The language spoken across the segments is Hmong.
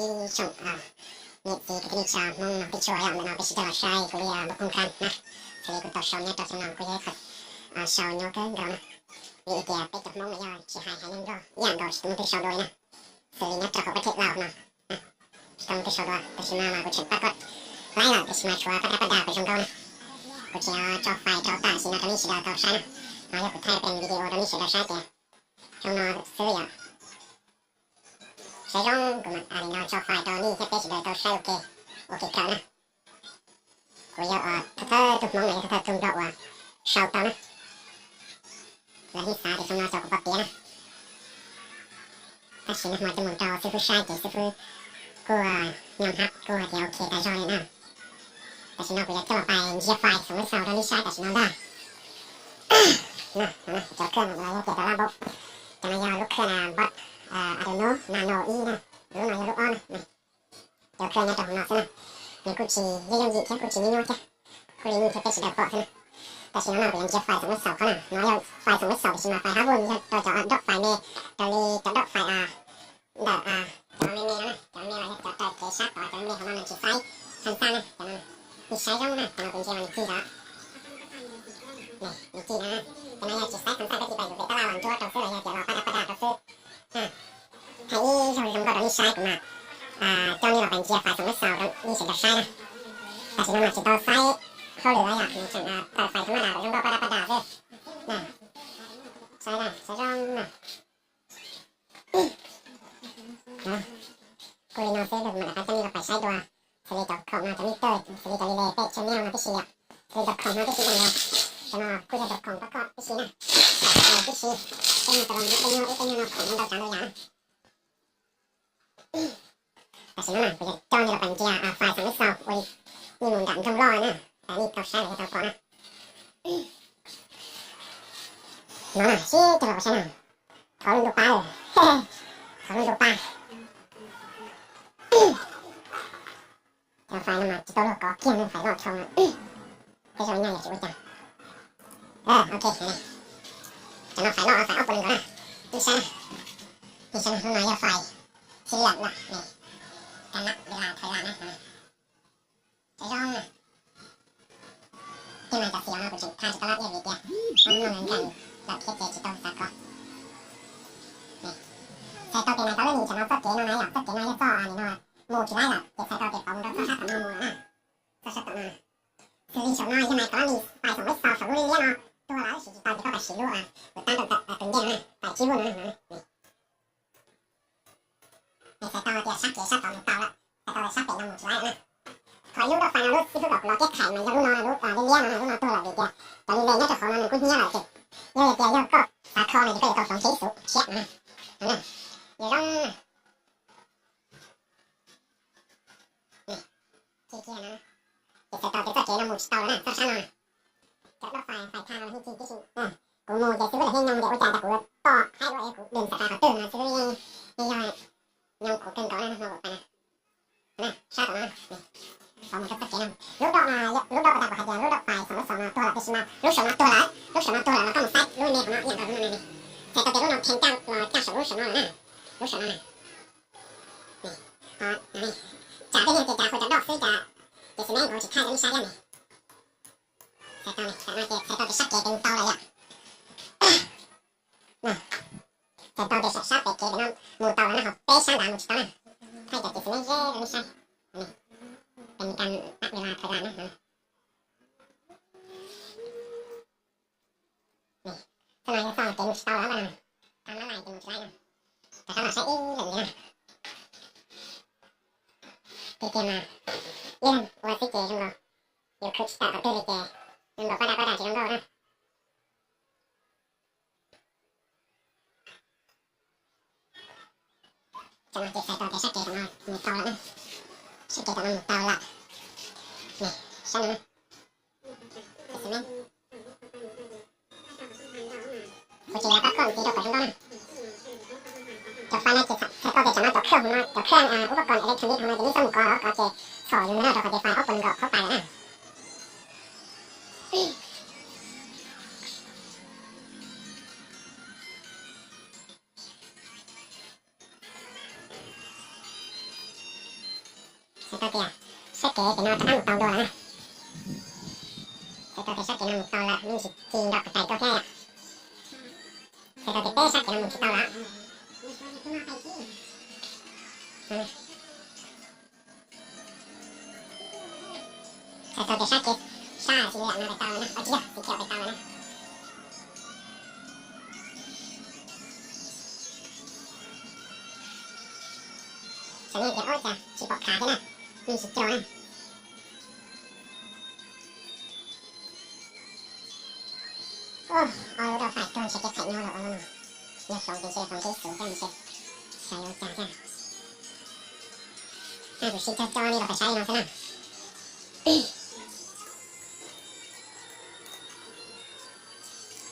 Ib tsoom niam txiv kwv tij neej tsa Hmoob no peb tshua yom, ntawm no peb sib cog los saib kuv li npawb phooj kab na. Xws li kuv tau sau nyob rau xyoo no kuj yog ib qho sau nyuaj kawg nkaus na, vim tias peb cov Hmoob no yog tsis hais hais lus Nplog ib yam nkaus tsis tau muaj twg sau dua li na. Xws li nyob rau hauv pab thej Lauj no tsis tau muaj twg sau dua, tab sis mas kuv tseem pab koj laib lawm, tab sis mas tshuav koj dab paj das kom zoo nkauj na. Kuv tsis tso fais rau tam sim no rau nej sawv daws tau saib na, no yog kuv thaij peem video rau nej sawv daws saib tias xyoo no xwb yom. Saib zoo kuv mam li no tso fais rau nej thiab peb sawv daws tau saib ua ke, ua ke kawm na. Kuv yog thawj thawj tug Hmoob los yog thawj thawj tug Nplog uas sau tau na. Lawv yeej xav tias xyoo no cov kuv pom tiav na. Tab sis nag hmo coj mus rau xib fwb saib ces xib fwb kuj nyob hab kuj hais tias ok tas zog li na. Tam sim no kuv yuav coj los pais ntsia fais xoom lub xaus rau nej saib tam sim no ntag. Cov khawj no yog tias cov lab npaum, cov no yog lub khawj na npab Adreno Nano ib na, lub no yog lub ob na. Cov khawj nyob rau hauv no xwb na, nws kuj tsis yooj yooj yim thiab kuj tsis nyuaj nyuaj thiab, kuj li nej thiab peb sawv daws pom xwb na. Tam sim no no kuv yuav ntsia fais xoom lub xaus qhov na, no yog fais xoom lub xaus tiam sis mas fais hab voj yog rau cov dawj fais me, raws li cov dawj fais ntawm cov me me no na, cov me los yog cov raws kev sab tod, cov me me hauv no nws tsis faib hab xaj na, cov no nej saib zoo na, cov no kuv ntsia mas nws ci lawm, nws ci na, cov no yog tsis faib hab xaj koj cia li pais yus pem tab laj los ntsuab rau xwb los yog tias los pab dab pab dag rau xwb. Thaij ib zaug zoo nkauj rau nej saib kuv mas coj nej los pais ntsia fais xoom lub xaus rau nej sawv daws saib na. Tam sim no mas tsis tau faib hauj lwm lawm yom, nws tseem tawm fais thaum maj das kom zoo nkauj pab dab pab dag xwb. Saib na, saib zoo na. Kuj li no xwb, kuv mam rov qab coj nej los pais saib dua. Xws li cov khoom no cov nej tawj, xws li cov li le peb channel no tib si yom, xws li cov khoom no tib si zoo li, cov no kuj yog cov khoom pab koj tib si na. Tib si, tej nyuag tau los ib tej nyuag, ib tej nyuag no khoom no ntau tsav ntau yam na. Tam sim no na kuv yuav coj nej los pais ntsia fais xoom lub xaus ua li nej mus nram nroog loj na, tas nej tau saib los yog tau pom na. No na, sib cog los saib na, thov lub ntuj pab, thov lub ntuj pab. Cov fais no mas tsis tau luag kov kiag ne, fais loj dhau na. Tej zaum nyaj yog tsis ua cas. Ok, cov no fais loj fais ob puas nees nkaum na. Nej saib na, nej saib na, lub no yog fais xib lawm lawm ne, kab nab li las thawv las na. Saib zoo na. Tej no cov xim no kuv tseem tha tsis tau lab tiaj vim tias muaj nkees lawm thiab ces tsis tau xav kov. Txhais tau tias nais tau lub nis tsam no txoj kev no na yom, txoj kev no yog txoj nim no mus tsis laib lawm ces txhais tau tias pauv mus rau txoj sab tom no mus lawm na. Txoj sab tom no, xws li saum no yog nais tau lub nis pais xoom lub xaus saum lub liab liab no tuag lawm tab sis tsis tau ces koj pais siv lub kuv tab rau tus ncej no na, pais tsib vuj no na. Es txhais tau tias sab kev sab tod mus tau lawm, txhais tau tias sab pem no mus tsis laib lawm na. Qhov ib lub dawj fais no lub xib fwb kom kuv los keb khais mas yog lub no, lub liab no, lub no tuag lawm vim tias cov li le nyob rau hauv no nws kuj hnyiab lawm ces yog tias yog koj xav kho no ces koj yuav tau hloov tshev ib xub tshiab no. Yog zoo na. Ces txhais tau tias txoj kev no mus tsis tau lawm na, txoj sab no. Cov dawj fais fais tha no los yeej ci tib si. Kuv mus ces xib fwb lawv yeej nyob tias ua cas tas kuv toj haib ua es kuv dhwm xav tas qhov twg no xib fwb yeej yog nyob kuv kawg nkaus na, no kuv pais na. Sab tom no, xav mus rau txoj kev no. Lub dawj no, lub dawj uas tas kuv hais tias lub dawj fais xoom lub xaus no tuag lawm tab sis mas lub saum no tuag lawm, lub saum no tuag lawm los koj mus saib lub me hauv no ib yam nkaus no ne. Txhais tau tias lub no kheev caj los caj saum lub saum no lawm na. Lub saum no na. Tsam tej niag ces cas hu cov dawj xwb cas, ces xwm ne kuv tsis thaij rau nej saib thiab ne. Txhais tau ne, tam no ces txhais tau tias sab kev ces mus tau lawm yom. Txhais tau tias sab pem kev pem no mus tau lawm na, ho peb sab nrad mus tsis tau na. Thaij cov ces xwm ne ze rau nej saib. Pes li kas ab li las thawv las na. Txoj no yog txoj kev mus tsis tau lawm na, tau lawm ces mus tsis laib na. Rov qab los saib ib lwm li na. Tiag tiag mas ib leeg ua xwb ces zoo nkaus, yus khwv tsis tawm qhov twg li ces zoo nkaus pab dab pab dag tsis zoo nkauj na. Tam no ces txhais tau tias sab kev tom no mus tau lawm na. Sab kev tom no mus tau lawm. Sab no na. Kuv tsis yog pab koj mus tiv rau kom zoo nkauj na. Cov fais no ces txhais tau tias tam no cov khawj hauv no, cov khawj ub pab koj electronic hauv no ces nej txhob mus kov los kov ces txhom yus ntag na, rau qhov tias fais ob puas nees nkaum khaub pais lawm na. Kev pem no rov qab mus tau dua lawm na. Txhais tau tias sab kev no mus tau lawm, yeej tsis ci nrov qis qais tuaj thiab yom. Txhais tau tias peb sab kev no mus tsis tau lawm. Txhais tau tias sab kev, sab txiv liam no pem tau lawm na, ua tsis yog txiv kiam pem tau lawm na. Xav tias ua cas tsis pom khav thiab na, yeej tsis cau na. Ob lub rau faim tuag ntshe kev phem nyob lawm no. Yog hloov ces ntshe hloov teb xwb thiab ntshe. Xyov yuav ua cas thiab. Kuv sim cog cov nej los pais saib no xwb na.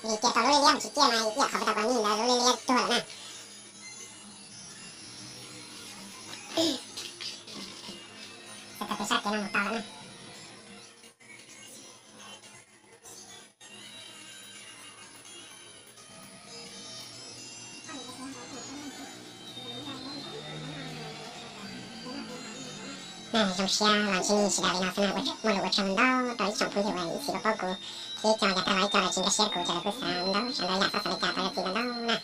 Vim cia tau lub liab liab mus tsis ciaj mas ib yam qhov kuv tau pom nej ntawd lub liab liab tuag lawm na. Txhais tau tias sab kev no mus tau lawm na. Zoo siab los ntsib nej sawv daws li no xwb na, muaj lus ua tsaug ntau rau ib tsoom phooj ywg uas ib txhis los paub kuv thiab cov yav tag los ib co lawv tsis nkag siab kuv ces lawv kuj xav ntau sawv ntau yam, txhob xav li cas tau yog txiv ntau ntau na.